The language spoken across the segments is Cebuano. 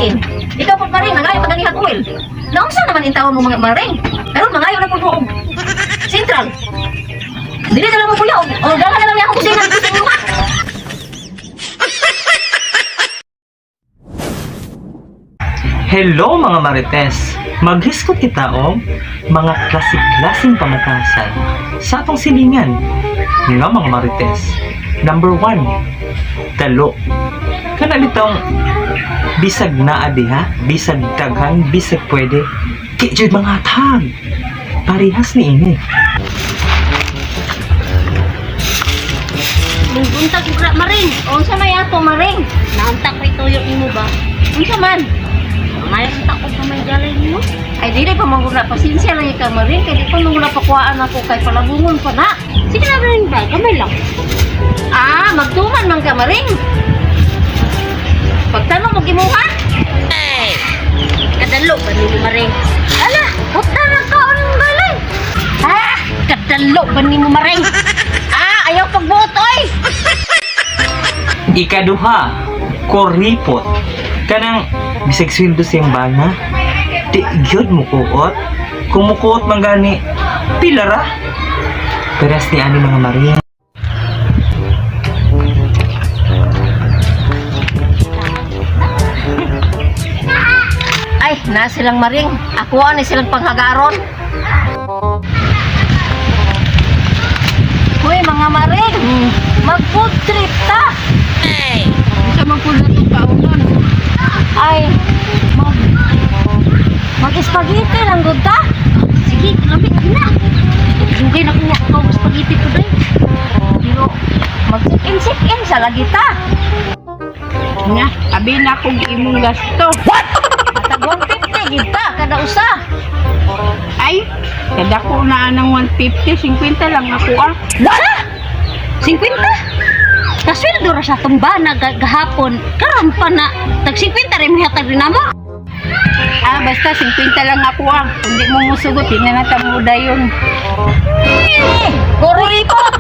asin. Ikaw pud, Maring, nangayo pa ganihag oil. Naunsa naman intawon mo, mga Maring? Karon mangayo na pud mo og Central. Dili na lang mo kuya o dala na lang niya akong kusina dito sa inyo ha. Hello, mga marites! Maghiskot kita og mga klase-klaseng pamatasan sa atong silingan. Nga mga marites. Number 1, dalo. Kana bitong bisag naa diha, bisag daghan, bisag pwede, di jud mga tag. Parehas ni ini. Buntag ko Maring. Unsa may ato, Maring? Naunta ko'y tuyo nimo ba? Unsa man? Ngayon ta ko sa may galay nimo. Ay, dili pa man gud na, pasensya lang ka, Maring, kay di pa man gud na pakuhaan ako kay palabungon pa na. Sige na rin ba? Gamay lang. Ah, magtuman man ka, Maring. Pagtanong mo gimuha. Kadalo ba nimo, Maring? Ala, puta na kaon ng balay. Ah, kadalo ba nimo, Maring? Ah, ayaw pagbuot oy. Ikaduha, koripot. Kanang bisag sweldo siyang bana, di gyud mo kuot. Kung mukuot man gani, pila ra. Parehas ni ani, mga Maria. Ay, na silang Maring. Ako ani silang panghagaron. Hoy, mga Maring, mag food trip ta. Unsa man pud na itong kaunon? Ay, mag mag spaghetti lang gud ta. Sige, lamig na. Dugay na kuha ko og spaghetti today. Pero mag check-in check-in sa lagi ta. Nga, abi na kog imong gasto. Tag 150 gid ta kada usa. Ay, kadako na anang 150, 50 lang ako ah. Ha? 50? Kasweldo ra sa tumba na gahapon. Karon pa na tag 50 rin mo hatag rin namo. Ah, basta 50 lang ako ah. Kung di mo musugot, di na nata mo dayon. Eh, koripot.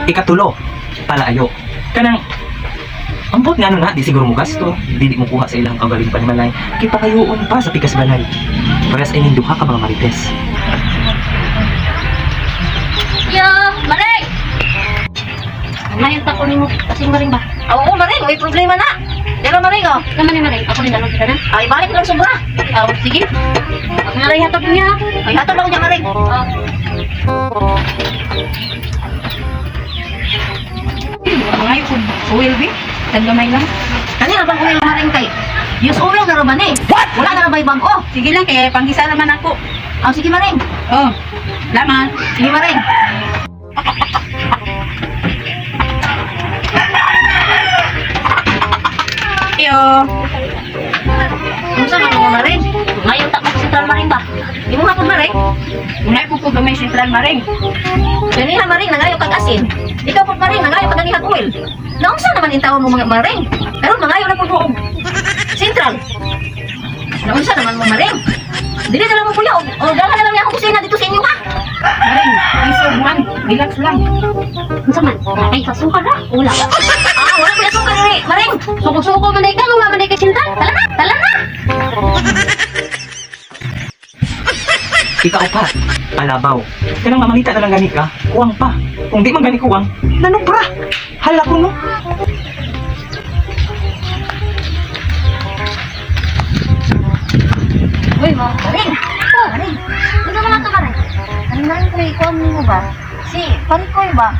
Ikatulo, palaayo. Kanang ambot nga ano na, di siguro mo gasto, dili mo kuha sa ilang kagaling panimalay, kipakayoon pa sa pikas balay. Parehas ining duha ka mga marites. Yo, Maring! Ngayon ta ko nimo kasing Maring ba? Oo, Maring, may problema na. Pero Maring, oh. Naman ni Maring, ako rin dalawang kita na. Ay, balik lang sobra. Oh, sige. Ako na rin hatag niya. Ay, hatod lang niya, Maring. Oh. Mga kung oil bi, tagamay lang. Kanina bang oil, Maring, kay? Use oil na raman eh. Wala na rabay bang-o. Sige lang, kaya panggisa naman ako. Oh, sige, Maring. Oh, laman. Sige, Maring. Iyo. Unsa man mo, Maring? Ngayon ta ko sa Central Maring ba? Imo hapon, Maring. Unay po ko gamay sentral, Maring. Kaniha, Maring, nangayo kag asin. Ikaw pud, Maring, nangayo pa ganihag oil. Naunsa naman intawon mo, mga Maring? Karon mangayo na pud mo og Central. Naunsa naman mo, Maring? Dili na lang mo kuya o dala na lang niya akong kusina dito sa inyo ha. Maring, isog man. Relax lang. Unsa man? Ay, kasuka ra. Wala. Ah, wala ko asukar diri, Maring. Suko-suko man ka, wala man kay Central. Tala na, tala na. Ikaapat, palabaw. Kanang mamangita na lang gani ka, kuwang pa. Kung di man gani kuwang, nanubra. Hala ko no. Uy, mga Maring. Oh, Maring. Unsa man ato, Maring? Ano ko ikuan nimo ba? Si Parikoy ba?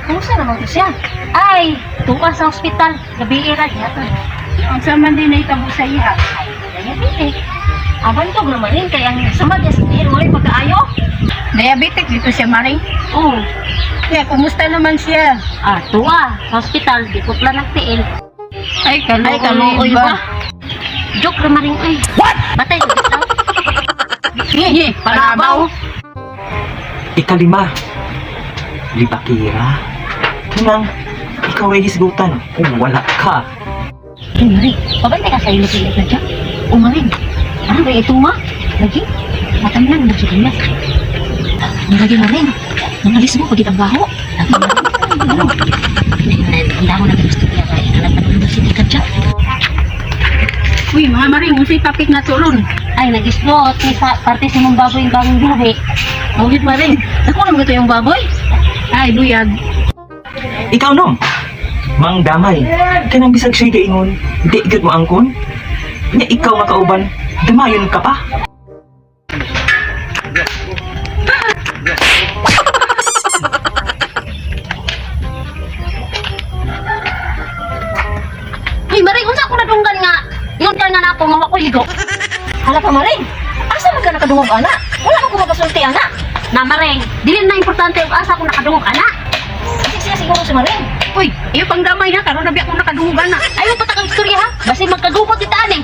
Kumusta naman to siya? Ay, tuwa sa ospital. Gabi ra gyapon. Unsa man din ay tabo sa iya. Diabetic. Abantog na Maring kay ang sama niya sa tiil walay pagkaayo. Diabetic dito siya, Maring. Oh, Kaya, kumusta naman siya? ah, tuwa sa ospital. Di ko plan nagtiil. Ay, Ay, kaluoy kaluoy ba? ba? Joke ra Maring ay. What? Batay sa bitaw. Ye, palabaw. Ikalima, libakira. Kanang ikaw ay hisgutan kung wala ka. Ay, Maring, pabantay ka sa ilo sila na dyan. O, Maring, ano ba ito ma? Lagi, matamnan na siya kanya. Lagi, Maring, nangalis mo pagit ang baho. Lagi, Maring, ano? Hindi ako nag-gusto niya kaya alam na naman si Tika dyan. Uy, mga maring, unsay topic na to ron? Ay, nag-isgot. May sa parte sa mong baboy yung bagong biyahe. Mao gyud, Maring. Dako naman ito yung baboy. Ay, buyag. Ikaw nom, Mang Damay, kanang bisag siya'y gaingon, di gyud mo angkon. Nya ikaw nga kauban, damayon ka pa. Uy, Maring, unsa ako nadunggan nga? Ingon ka nga na ako, nga wa ko ligo. Hala ka, Maring. Asa man ka nakadungog ana? Wala man ko makasulti ana. Na, Maring, dili na importante ug asa ako nakadungog ana. Kasi siya siguro si Maring. Uy, iyo pang damay ha, karon na biya ko nakadungog ana. Ayaw pa takang istorya ha. Basta magkagupot kita ani.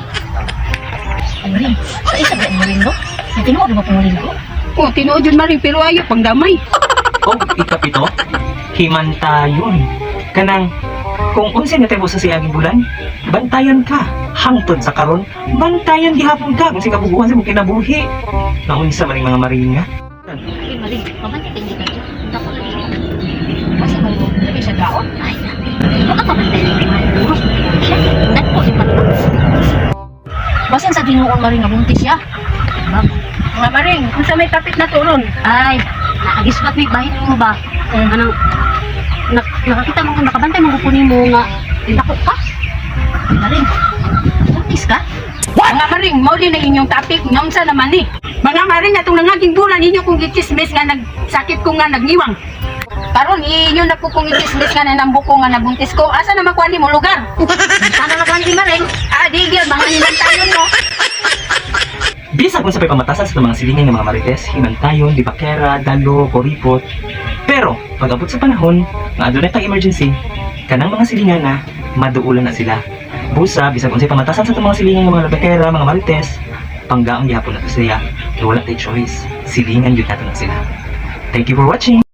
Ay, Maring. Sa isa ba ang Maring no? May tinuod ba pong Maring ko? Oh, tinuod yun maring, pero ayo pang damay. O ikapito, himantayon. Kanang kung unsay natabo sa siyaging bulan, bantayan ka. Hangtod sa karon, bantayan gihapon ka kung sikabubuhan sa imong kinabuhi. Naunsa man ning mga maringa? Uy, Maring, pabantay ka hindi ka. Dako na siya. Kasi Maring, labi siya gaon. Ay, na. Baka pabantay na yung mga oras. Siya, dako si Pato. Basin sa Ginoo, Maring, nga buntis siya. Mga maring, unsa may topic na to ron? Ay, nakagisbat may bahin mo ba? Anong, nakakita mo kung nakabantay mo kunin mo nga, dako ka. Maring, buntis ka? Mga maring, mao din ang inyong topic, nga unsa naman ni. Mga maring, atong nangaging bulan ninyo kung gichismis nga nagsakit ko nga nagniwang. Karon inyo na po kung gichismis nga nanambo ko nga nabuntis ko. Asa naman kuan mo lugar? Sana na ni Maring. Ah, di gyud mga nilantayon mo. Bisag kung sa pamatasan sa mga silingan ng mga marites, himantayon, libakera, dalo, koripot. Pero, pag abot sa panahon, nga adunay tag emergency, kanang mga silingan na, maduulan na sila. Busa, bisag unsay pamatasan sa itong mga silingan ng mga labakera, mga marites, panggaong gihapon na to siya. Kaya wala tay choice. Silingan yun nato na sila. Thank you for watching!